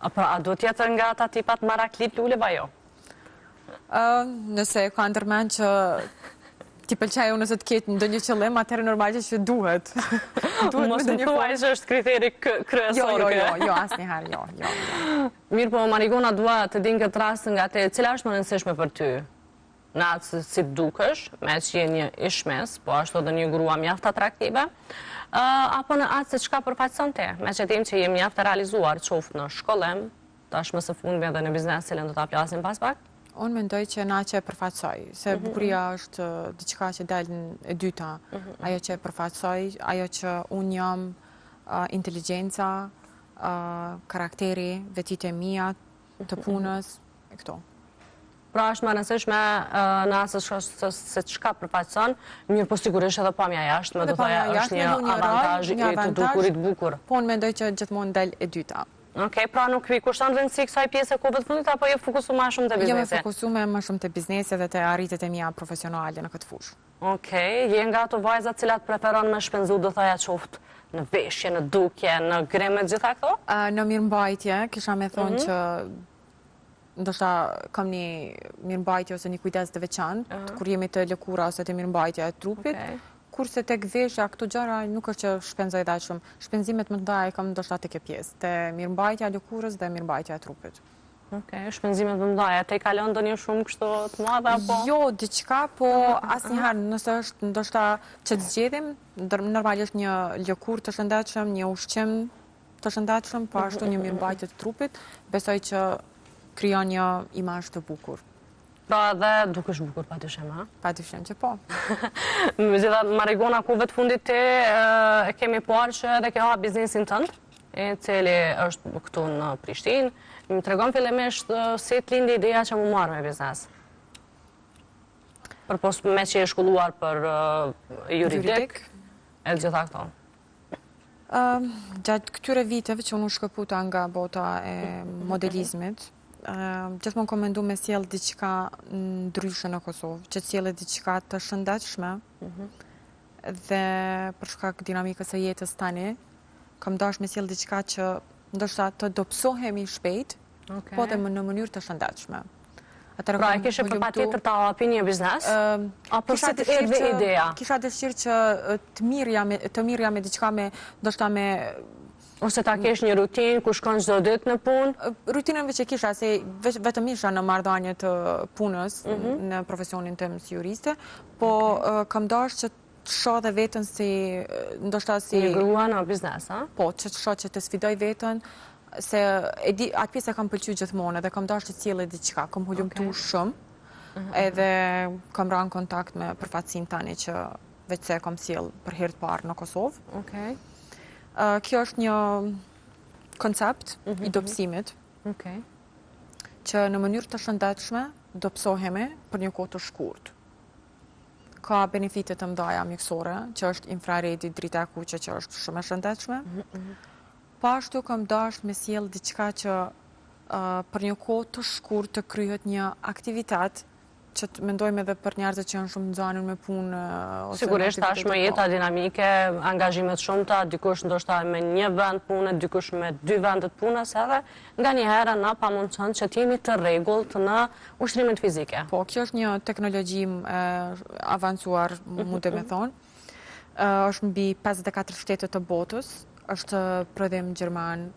A pra, a duhet të jetë nga ata tipat marakli të luleve, a jo? Nëse ka ndërmend që t'i pëlqej unë nëse të ketë ndonjë qëllim, atëherë normalisht që duhet. Duhet Mos më thuaj që është kriteri kryesor. Jo, jo, jo, jo, asnjëherë, jo, jo, jo. Mirë, po Marigona dua të di në këtë rast nga te, cila është më rëndësishme për ty? Në atë se si dukesh, meqë je një ish-miss, po ashtu edhe një grua mjaft atraktive, apo në atë se çka përfaqëson ti, meqë e dimë që je mjaft e realizuar, qoftë në shkollim, tashmë së fundmi edhe në biznes, cilën do ta flasim pas pak? Unë mendoj që në atë që e përfaqësoj, se mhm. bukuria është diçka që del e dyta, mhm. ajo që e përfaqësoj, ajo që unë jam, inteligjenca, karakteri, vetitë e mia, të mhm. punës, e këto. Pra është më e rëndësishme në asë se, se çka përfaqëson, mirëpo sigurisht edhe pamja e jashtme, do thoja është një avantazh i të dukurit bukur. Po, unë mendoj që gjithmonë del e dyta. Okej, pra nuk i kushton rëndësi kësaj pjese kohëve të fundit apo je fokusu ma shumë te biznesi? Jam e fokusume më shumë te biznesi dhe te arritjet e mia profesionale në këtë fushë. Okej, je nga ato vajza të cilat preferon me shpenzu do thoja qoftë në veshje, në dukje, në grim e gjitha këto? Në mirëmbajtje, kisha me thonë mhm. që ndoshta kam një mirëmbajtje ose një kujdes të veçantë, kur jemi te lëkura ose te mirëmbajtja e trupit, kurse tek veshja këto gjëra nuk është që shpenzoj dhe shumë. Shpenzimet më të mëdha i kam ndoshta te kjo pjesë, te mirëmbajtja e lëkurës dhe mirëmbajtja e trupit. Okej, shpenzimet më të mëdha, te kalon ndonjë shumë kështu të madhe apo? Jo, diçka, po asnjëherë nëse është ndoshta që të zgjedhim, normalisht një lëkurë të shëndetshëm, një ushqim të shëndetshëm, po ashtu një mirëmbajtje të trupit, besoj që krijon një imazh të bukur. Pra edhe dukesh bukur, pa dyshim, ha? Pa dyshim që po. Megjithatë, Marigona, kohëve të fundit ti e kemi parë që edhe ke hap biznesin tënd, i cili është këtu në Prishtinë. Më tregon fillimisht si të lindi ideja që m'u marrë me biznes? Përpos meqë je shkolluar për juridik, e gjitha këto. Gjatë këtyre viteve që unë u shkëputa nga bota e modelizmit, gjithmonë kom mendu me sjell diçka ndryshe në Kosovë, që të sjellë diçka të shëndetshme, mhm. dhe për shkak dinamikës së jetës tani, kam dash me sjell diçka që ndoshta të dobësohemi shpejt, po dhe në mënyrë të shëndetshme. Pra, e kishe për patjetër ta hapi një biznes? Apo si të erdhi ideja? Kisha dëshirë që të mirrja me, të mirrja me diçka me, ndoshta me... Ose ta kesh një rutinë ku shkon çdo ditë në punë? Rutinën veç e kisha, se vetëm isha në marrëdhënie të punës, mhm. në profesionin tim si juriste, po kam dashur që të shoh dhe veten si, ndoshta si... Një grua në biznes, a? Po, që të shoh që të sfidoj veten, se e di, atë pjesë e kam pëlqy gjithmonë, edhe kam dashur të sjellë diçka, kam hulumtu shumë, mhm. edhe kam ra në kontakt me përfaqësinë tani që veç se e kam sjell për herë të parë në Kosovë. Okej. Kjo është një koncept i mhm. dobësimit. Okej. Që në mënyrë të shëndetshme dobësohemi për një kohë të shkurt. Ka benefite të mëdha mjekësore, që është infraredi, drita e kuqe që është shumë e shëndetshme. Mhm, mhm. Po ashtu kam dashtë me sjell diçka që për një kohë të shkurt të kryhet një aktivitet që të mendojmë edhe për njerëzit që janë shumë të zanun me punë ose Sigurisht tashmë jeta po. dinamike, angazhime të shumta, dikush ndoshta me një vend pune, dikush me dy vende të punës edhe nganjëherë na pamundëson që të jemi të rregullt në ushtrimet fizike. Po, kjo është një teknologji e avancuar, mund të me thonë. Është mbi 54 shtete të botës, është prodhim gjerman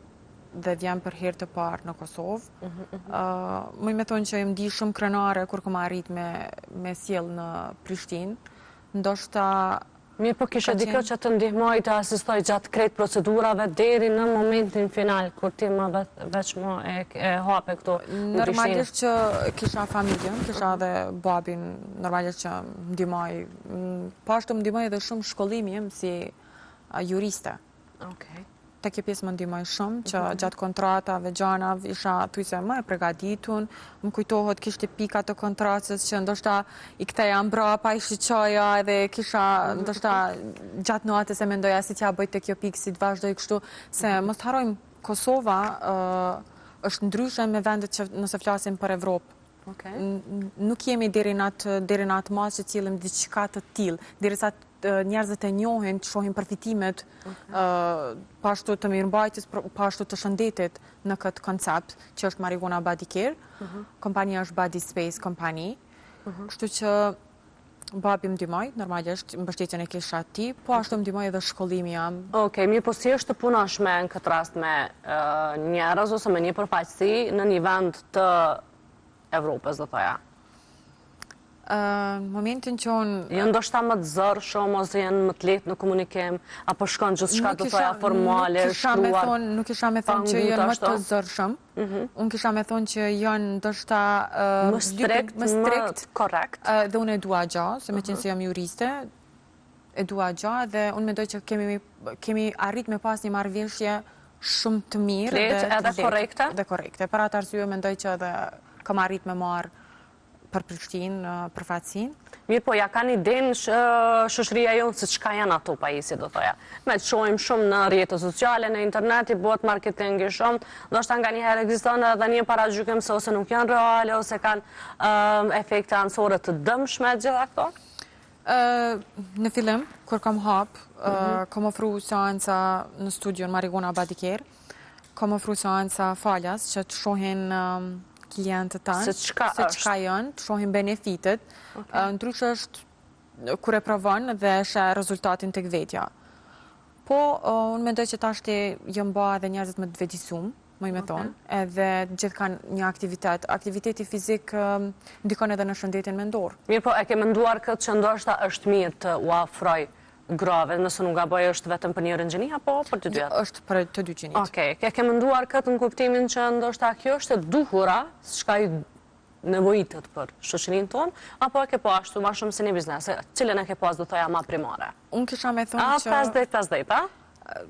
dhe vjen për herë të parë në Kosovë. Mhm, mhm. Muj me thonë që jam ndi shumë krenare kur kom arrit me, me sjell në Prishtinë. Ndoshta Mirëpo kishe dikë që të ndihmoi të asistoi gjatë krejt procedurave deri në momentin final, kur ti më veç më e, e hape këtu në Prishtinë. Normalisht që kisha familjen, kisha edhe babin, normalisht që më ndihmoi. Po ashtu më ndihmoi edhe shumë shkollimi im si juriste. Okej. Te kjo pjesë më ndihmoi shumë, që mhm. gjatë kontratave, gjanave, isha thujse më e pregaditun, më kujtohet kishte pika të kontratës që ndoshta i ktheja mbrapa, i shiqoja edhe kisha mhm. ndoshta gjatë natës e mendoja si t'ja bëj te kjo pikë, si të vazhdoj kështu, se mhm. mos të harrojmë Kosova është ndryshe me vendet që nëse flasim për Evropë. Nuk jemi deri në atë deri në atë masë që të sjellim diçka të tillë, derisa njerëzit e njohin, të shohin përfitimet, po ashtu të mirëmbajtjes, po ashtu të shëndetit në këtë koncept, që është Marigona Body Care. Mhm. Kompania është Body Space Company. Mhm. Kështu që babi më ndihmoi, normalisht mbështetjen e kisha të tij, po ashtu më ndihmoi edhe shkollimi jem. Okej, mirë, po si është të punosh me në këtë rast me njerëz ose me një përfaqësi në një vend të Evropës, do thoja? Në momentin që unë... Janë ndoshta më të zëshëm, ose janë më të lehtë në komunikim, apo shkon gjithçka do thoja formale, shkruar, Nuk kisha me thonë që janë më të zëshëm, mhm. unë kisha me thonë që janë ndoshta... Më strikt, më korrekt. Dhe unë e dua gja, se meqenëse mhm. jam juriste, e dua gja dhe unë mendoj që kemi, kemi arrit me pas një marrëveshje shumë të mirë dhe, edhe korrekte. Dhe korrekte. Për atë arsye mendoj që edhe kam arrit me marrë. për Prishtinë, për Fatsin. Mirëpo, ja kanë idenë shoqëria jonë se çka janë ato pajisje, do thoja. Meqë shohim shumë në rrjete sociale, në internet, i bëhet marketingi shumë, ndoshta nganjëherë ekziston edhe një paragjykim se ose nuk janë reale, ose kanë efekte anësore të dëmshme, gjitha këto? Në fillim, kur kam hap, mhm. kam ofru seanca në studion Marigona Body Care, Kam ofru seanca falas që të shohin um, klientët tanë. Se çka se çka janë, të shohin benefitet. Ndryshe është kur e provon dhe sheh rezultatin tek vetja. Po, unë mendoj që tashti janë ba edhe njerëzit më të vetëdijsum, muj me thonë, edhe gjithë kanë një aktivitet. Aktiviteti fizik um, ndikon edhe në shëndetin mendor. Mirëpo, e ke menduar këtë që ndoshta është mirë të ua ofroj grave, nëse nuk gaboj është vetëm për njërën gjini apo për të dyjat? Është për të dy gjinitë. Okej, e ke menduar këtë në kuptimin që ndoshta kjo është e duhura, çka i nevojitet për shoqërinë tonë, apo e ke pa ashtu ma shumë si një biznes, cilën e ke pas do thoja ma primare? Unë kisha me thonë që... A, 50-50, a?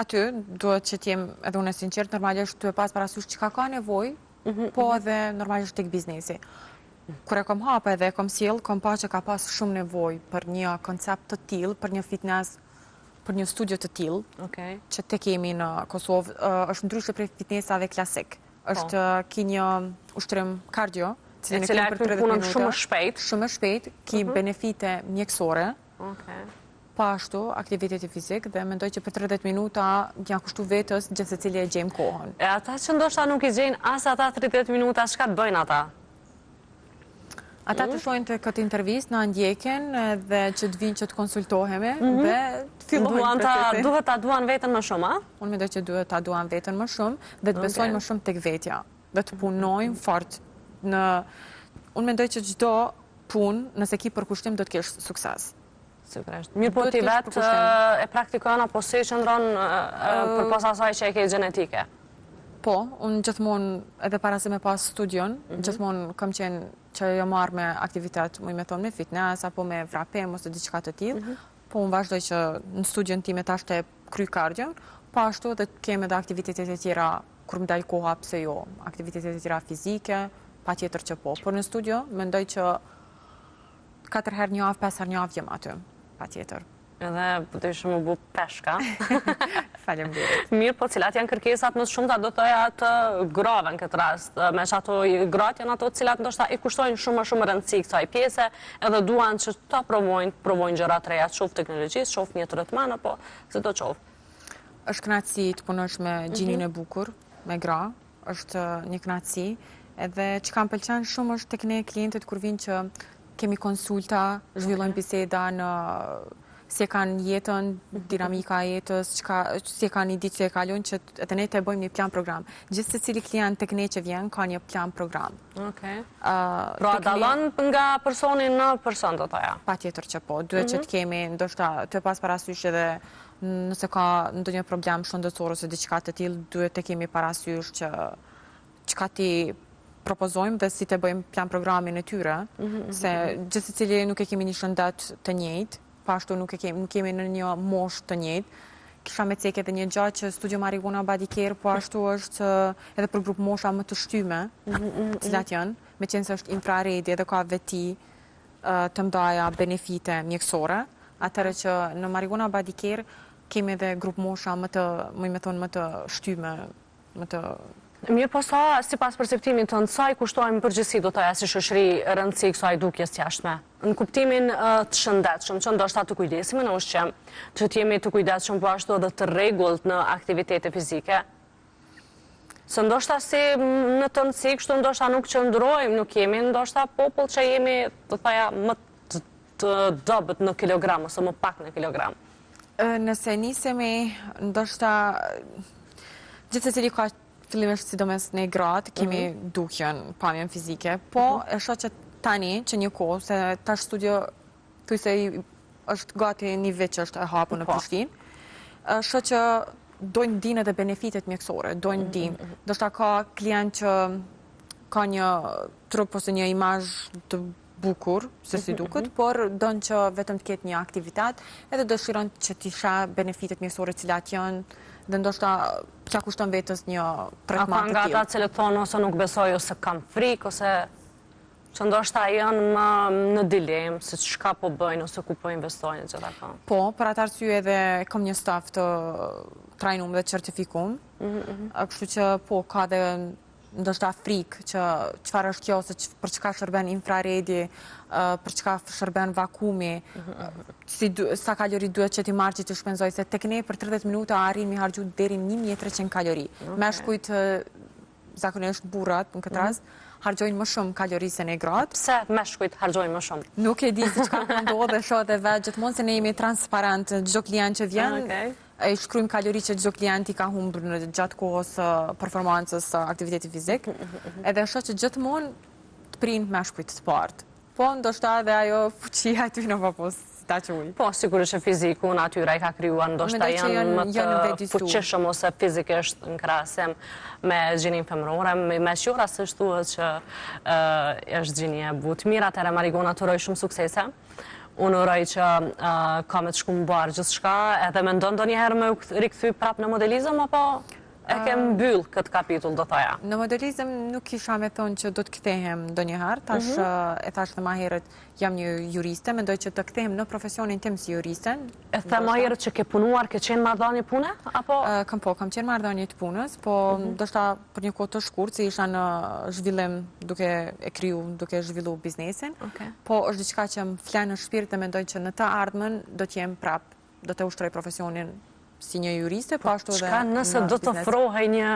Aty, duhet që t'jem edhe unë e sinqertë, normalisht duhet pas parasysh çka ka nevojë, mhm, po mhm. edhe normalisht tek biznesi. Kur e kom hapë edhe e kom sjellë, kom pa që ka pas shumë nevojë për një koncept të tillë, për një fitness, për një studio të tillë, që të kemi në Kosovë, është ndryshe prej fitnessave klasik. Po. Është ki një ushtrim kardio, cilin e kemi për 30 minuta. Shumë shpejt. Shumë shpejt, ki mhm. benefite mjekësore. Po ashtu, aktiviteti fizik dhe mendoj që për 30 minuta t'ia kushtu vetes gjithsecili e gjejmë kohën. E ata që ndoshta nuk i gjejnë as ata 30 minuta, çka të bëjnë ata? Ata të mm. shohin të këtë intervistë, na ndjekin dhe që të vinë që të konsultohemi mhm. dhe të fillojnë procesin. Duhet ta duan veten më shumë, a? Unë mendoj që duhet ta duan veten më shumë dhe të besojnë më shumë tek vetja dhe të punojnë fort në Unë mendoj që çdo punë, nëse ki përkushtim, do të kesh sukses. Sigurisht. Mirëpo ti vetë e praktikon apo si qëndron përpos asaj që e ke gjenetike? Po, unë gjithmonë edhe para se me pas studion, mhm. gjithmonë kam qenë që jam marrë me aktivitet, muj me thonë me fitness, apo me vrapim, ose diçka të tillë, mhm. po unë vazhdoj që në studion time tash të kry kardion, po ashtu edhe kemi edhe aktivitetet e tjera, kur më dal koha, pse jo, aktivitetet e tjera fizike, patjetër që po, por në studio, mendoj që 4 herë n'javë, 5 herë n'javë jem aty, patjetër. Edhe po të ishë më bu peshka. Faleminderit. Mirëpo, cilat janë kërkesat më të shumta, do thoja të grave në këtë rast. Meqë ato gratë janë ato cilat ndoshta i kushtojnë shumë më shumë rëndësi kësaj pjese, edhe duan që ta provojnë, provojnë gjëra të reja, qoftë teknologjisë, qoftë një tretman, apo sido qoftë. Është kënaqësi të punosh me gjininë mhm. e bukur, me gra, është një kënaqësi. Edhe çka më pëlqen shumë është tek ne klientët kur vijnë që kemi konsulta, zhvillojmë biseda në si e kanë jetën, dinamika e jetës, çka, si e kanë një ditë si e kalojnë, që edhe ne të bëjmë një plan program. Gjithsecili klient tek ne që vjen, ka një plan program. Okej. Pra, dallon nga personi në person, do thoja? Patjetër që po, duhet që mhm. të kemi, ndoshta të pas parasysh edhe Nëse ka ndonjë problem shëndetësor ose diçka të tillë, duhet të kemi parasysh që çka t'i propozojmë dhe si të bëjmë plan programin e tyre, mhm, mhm, se mhm. gjithsecili nuk e kemi një shëndet të njëjtë, po ashtu nuk e kemi, nuk jemi në një moshë të njëjtë. Kisha me cekë edhe një gja që Studio Marigona Body Care, po ashtu është edhe për grup mosha më të shtyme, cilat janë, meqenëse është infraredi edhe ka veti të mdhaja benefite mjekësore, atëherë që në Marigona Body Care kemi edhe grup mosha më të, muj me thonë, më të shtyme, më të... Mirëpo sa, sipas perceptimit tënd, sa i kushtojmë përgjithësi, do thoja, si shoqëri rëndësi kësaj dukjes të jashtme? Në kuptimin të shëndetshëm, që ndoshta të kujdesemi në ushqim, që të jemi të kujdesshëm po ashtu edhe të rregullt në aktivitete fizike, Se ndoshta si në tërësi, kështu ndoshta nuk qëndrojmë, nuk jemi, ndoshta popull që jemi, do thoja, më të dobët në kilogram, ose më pak në kilogram. Nëse nisemi, ndoshta, gjithsecili ka fillimisht sidomos ne gratë, kemi mhm. dukjen, pamjen fizike, po mhm. e shoh që tani, që një kohë, se tash studio Thujse është gati një vit që është e hapur në po. Prishtinë. Shoh që dojnë dinë edhe benefitet mjekësore, dojnë mm, dinë. Mm, mm. Ndoshta ka klient që ka një trup ose një imazh të bukur, se si duket, por don që vetëm të ketë një aktivitet, edhe dëshiron që t'i sheh benefitet mjekësore cilat janë, dhe ndoshta t'ia kushton vetes një tretman të tillë. A ka nga ata që thonë ose nuk besoj, ose kam frikë, ose... Që ndoshta janë më në dilemë se çka po bëjnë ose ku po investojnë gjitha këto. Po, për atë arsye edhe kam një staf të trajnum dhe certifikum. Mhm, mhm. Kështu që po, ka dhe ndoshta frikë që çfarë është kjo ose për çka shërben infraredi, për çka shërben vakumi, mhm, si sa kalori duhet që t'i marrë që t'i shpenzoj, se tek ne për 30 minuta arrin mi harxhu deri 1300 kalori. Meshkujt zakonisht burrat në këtë mhm. rast, harxhojnë më shumë kalori se ne gratë. Pse meshkujt harxhojnë më shumë? Nuk e di se çka po ndodh dhe shoh edhe vetë gjithmonë se ne jemi transparent çdo klient që vjen. Ah, e shkruajmë kalori që çdo klient i ka humbur në gjatë kohës së performancës së aktivitetit fizik. Mhm, mhm, edhe shoh që gjithmonë të prijnë meshkujt të parët. Po, ndoshta edhe ajo fuqia e tyne po po si ta quaj. Po, sigurisht që fiziku, natyra i ka krijuar, ndoshta janë më të fuqishëm ose fizikisht në krahasim me gjininë femërore, meqë jo rastësisht thuhet që është gjinia e butë. Mirë, atëherë Marigona, të uroj shumë suksese. Unë uroj që ka me të shku mbarë gjithçka, edhe mendon ndonjëherë me u rikthy prapë në modelizëm, apo E ke mbyll këtë kapitull, do thoja. Në modelizëm nuk kisha me thonë që do të kthehem ndonjëherë, tash mhm. e thash dhe ma herët jam një juriste, mendoj që të kthehem në profesionin tim si juriste. E the ma herët që ke punuar, ke qenë marrëdhënie pune, apo? Kam po, kam qenë marrëdhënie të punës, po mhm. ndoshta për një kohë të shkurt, se isha në zhvillim duke e kriju, duke zhvillu biznesin, po është diçka që më flen në shpirt dhe mendoj që në të ardhmen do të jem prapë do të ushtroj profesionin si një juriste, po ashtu edhe në biznes. Çka nëse do të ofrohej një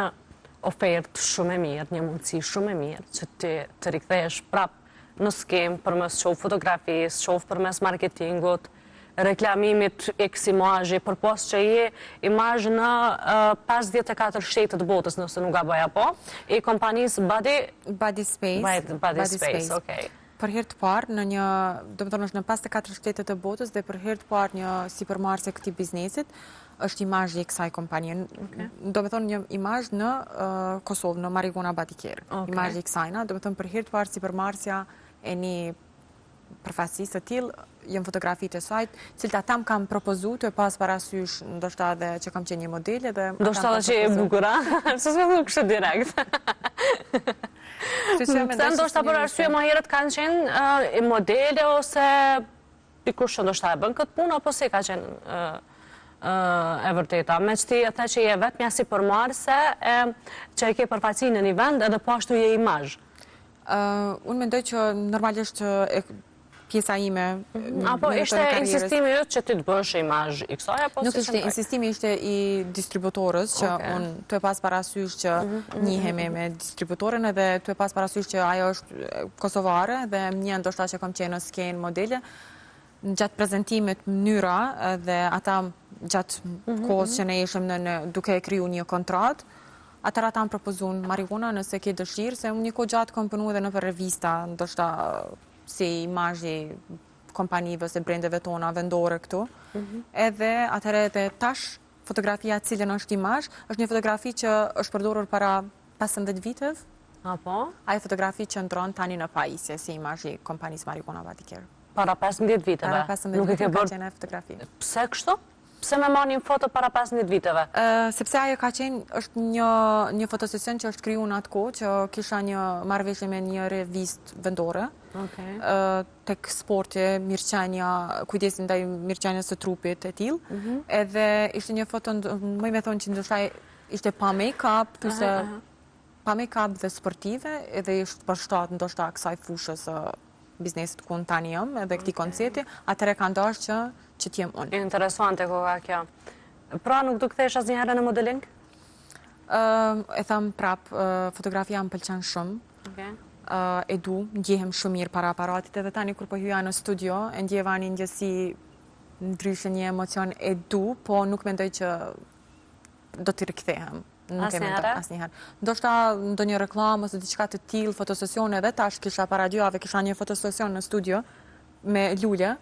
ofertë shumë e mirë, një mundësi shumë e mirë, që ti të rikthehesh prap në skemë përmes qoftë fotografisë, qoftë përmes marketingut, reklamimit X imazhi, përpos që je imazh në 54 shtete të botës, nëse nuk gaboj apo, i kompanisë Body... Body Space. Body Space, okej. Për herë të parë në një, domethënë është në 54 shtete të botës dhe për herë të parë një sipërmarrëse e këtij biznesit është imazhi i kësaj kompanie. Domethënë një imazh në Kosovë, në Marigona Body Care. Imazhi i kësajna, domethënë për herë të parë sipërmarrësja e një përfaqësisë së tillë, janë fotografitë e saj, cilët ata më kanë propozu tu e pas parasysh, ndoshta edhe që kam qenë një modele dhe Ndoshta edhe që je e bukur, a? Pse s'e thu kështu direkt? Pse ndoshta për arsye më herët kanë qenë modele ose dikush që ndoshta e bën këtë punë apo si ka qenë e vërteta. Meqë ti e the që je e vetmja sipërmarrëse që e ke përfaqësinë në një vend edhe po ashtu je imazh. Unë mendoj që normalisht pjesa ime mhm. Apo ishte insistimi yt që ti të bësh imazh i kësaj apo Nuk ishte insistimi ishte i distributorës që unë tu e pas parasysh që mhm, mhm, njihemi me distributoren edhe tu e pas parasysh që ajo është kosovare dhe më ndoshta që kam qenë në skenë modele gjatë prezentimit mënyra dhe ata gjatë kohës që ne ishim në duke e kriju një kontratë Atëherë ata më propozun Marigona nëse ke dëshirë, se unë një kohë gjatë kam punu edhe nëpër revista, ndoshta si imazh i kompanive ose brendeve tona vendore këtu. Mhm. Edhe atëherë edhe tash fotografia cilën është imazh, është një fotografi që është përdorur para 15 viteve. Apo? Ajo fotografi qëndron tani në pajisje si imazh i kompanisë Marigona Body Care. Para 15 viteve? Para 15 viteve ka qenë fotografi. Pse kështu? Pse me marrë një foto para 15 viteve? Sepse ajo ka qenë, është një, një fotosesion që është kriju në atë kohë, që kisha një marrëveshje me një revistë vendore. Okay. Tek sporti, mirëqenia, kujdesi ndaj mirëqenies së trupit e tillë. Mm -hmm. Edhe ishte një foto, muj me thonë që ndoshta ishte pa make-up, se pa make-up dhe sportive, edhe ishte përshtat ndoshta kësaj fushës biznesit ku unë tani jam edhe këtij koncepti, atëherë kanë dashur që që të jem unë. Interesante koka kjo. Pra nuk do kthehesh asnjëherë në modeling? E tham prap, fotografia më pëlqen shumë. Okay. E du, ndjehem shumë mirë para aparatit edhe tani kur po hyja në studio, e ndjeva një ndjesi ndryshe një emocion e du, po nuk mendoj që do t'i rikthehem. Nuk e mendoj asnjëherë. Ndoshta ndonjë reklamë ose diçka të tillë, fotosesione edhe tash kisha para dy javëve kisha një fotosesion në studio me lule.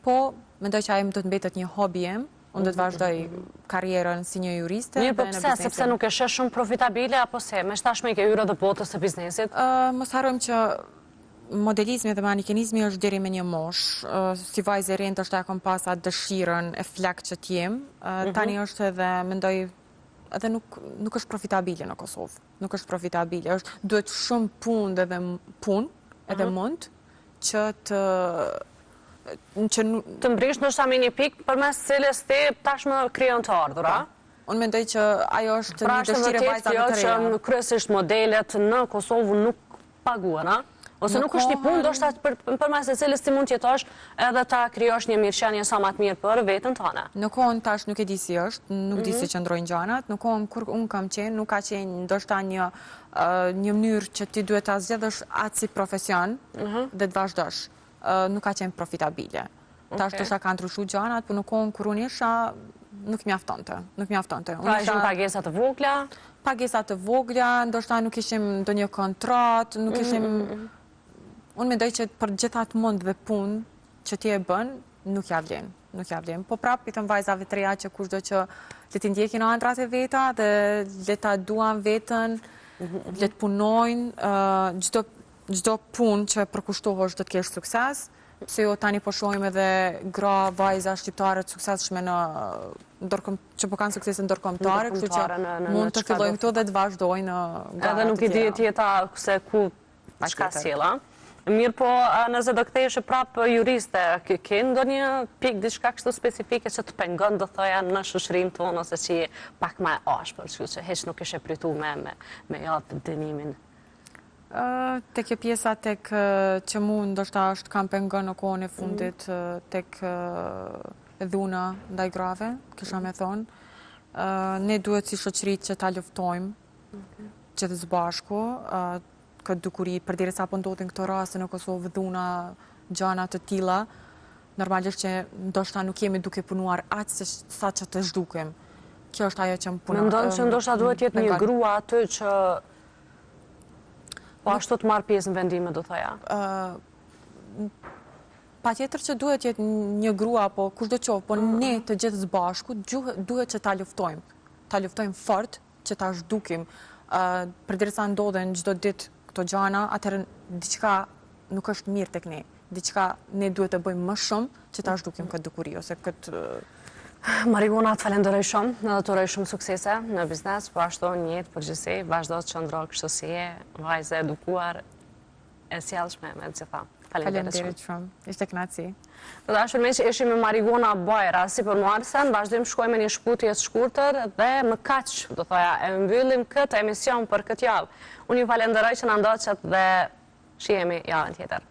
Po mendoj që ajo do të mbetet një hobi im. Unë do të mhm, vazhdoj mhm. karrierën si një juriste Mirë, po pse, sepse nuk e sheh shumë profitabile, apo se, meqë tashmë i ke hyrë edhe botës së biznesit? Mos harrojmë që modelizmi dhe manekenizmi është deri me një moshë. Si vajzë e re ndoshta e kam pas atë dëshirën e flaktë që të jem. Mhm. Tani është edhe, mendoj, edhe nuk nuk është profitabile në Kosovë. Nuk është profitabile, është duhet shumë punë dhe punë. Edhe mund që të që të mbrish ndoshta me një pikë përmes cilës ti tashmë krijon të ardhura. Po. Unë mendoj që ajo është pra, një dëshirë e vajzave të reja. Pra është që kryesisht modelet në Kosovë nuk paguhen, a? Ose nuk është një punë, ndoshta përmes së cilës ti mund të jetosh edhe ta krijosh një mirëqenie sa ma të mirë për veten tane. Në kohën tash nuk e di si është, nuk di mhm. si qëndrojnë gjanat, në kohën kur unë kam qenë, nuk ka qenë ndoshta një një mënyrë që ti duhet ta zgjedhësh atë si profesion mhm. dhe të vazhdosh. Nuk ka qenë profitabile. Tash ndoshta ka ndryshu gjanat, po në kohën kur unë isha, nuk mjaftonte. Nuk mjaftonte. Pra ishin pagesa të vogla? Pagesa të vogla, ndoshta nuk ishim ndonjë kontratë, nuk mm, ishim... Mm, mm, unë mendoj që për gjithë atë mund dhe punë që ti e bën, nuk ja vlen. Nuk ja vlen. Po prapë, i them vajzave të reja që kushdo që le t'i ndjekin andrrat e veta dhe le ta duan veten, le të punojnë, çdo çdo punë që përkushtohesh do të kesh sukses. Pse jo tani po shohim edhe gra, vajza shqiptare të suksesshme në ndërkom që po kanë suksese ndërkombëtare, kështu që mund të fillojnë këtu dhe të vazhdojnë në gara Edhe nuk i dihet jeta se ku çka sjell, a? Mirëpo, nëse do ktheheshe prapë juriste, ke ndonjë pikë diçka kështu specifike që të pengon do thoja në shoqërinë tonë ose që je pak ma e ashpër, kështu që hiç nuk ishe pritu me me me jap dënimin. Te kjo pjesa tek që mu ndoshta është kam pengon në kohën e fundit mm. tek dhuna ndaj grave, kisha me thonë. Ne duhet si shoqëri që ta luftojmë gjithë së bashku, këtë dukuri, përderisa po ndodhin këto raste në Kosovë, dhuna, gjana të tilla, normalisht që ndoshta nuk jemi duke punuar aq sa që të zhdukim. Kjo është ajo që më punon. Mendon që ndoshta duhet jetë një grua aty që Po ashtu të marrë pjesë në vendime, do thoja? Patjetër që duhet jetë një grua, po kushdo qoftë, po mm. ne të gjithë së bashku, duhet që ta luftojmë. Ta luftojmë fort, që ta zhdukim. Përderisa ndodhen çdo ditë këto gjana, atëherë diçka nuk është mirë tek ne. Diçka ne duhet të bëjmë më shumë që ta zhdukim këtë dukuri, ose këtë Marigona, të falenderoj shumë, edhe të uroj shumë suksese në biznes, po ashtu në jetë përgjithësi, vazhdo të qëndro kështu si je, vajzë e edukuar, e sjellshme me të gjitha. Faleminderit shumë. Ishte kënaqësi. Të dashur miq, ishim me Marigona Bajra, sipërmarrësen, vazhdojmë shkojmë me një shkëputje të shkurtër dhe me kaq, do thoja, e mbyllim këtë emision për këtë javë. Unë ju falenderoj që na ndoqët dhe shihemi javën tjetër.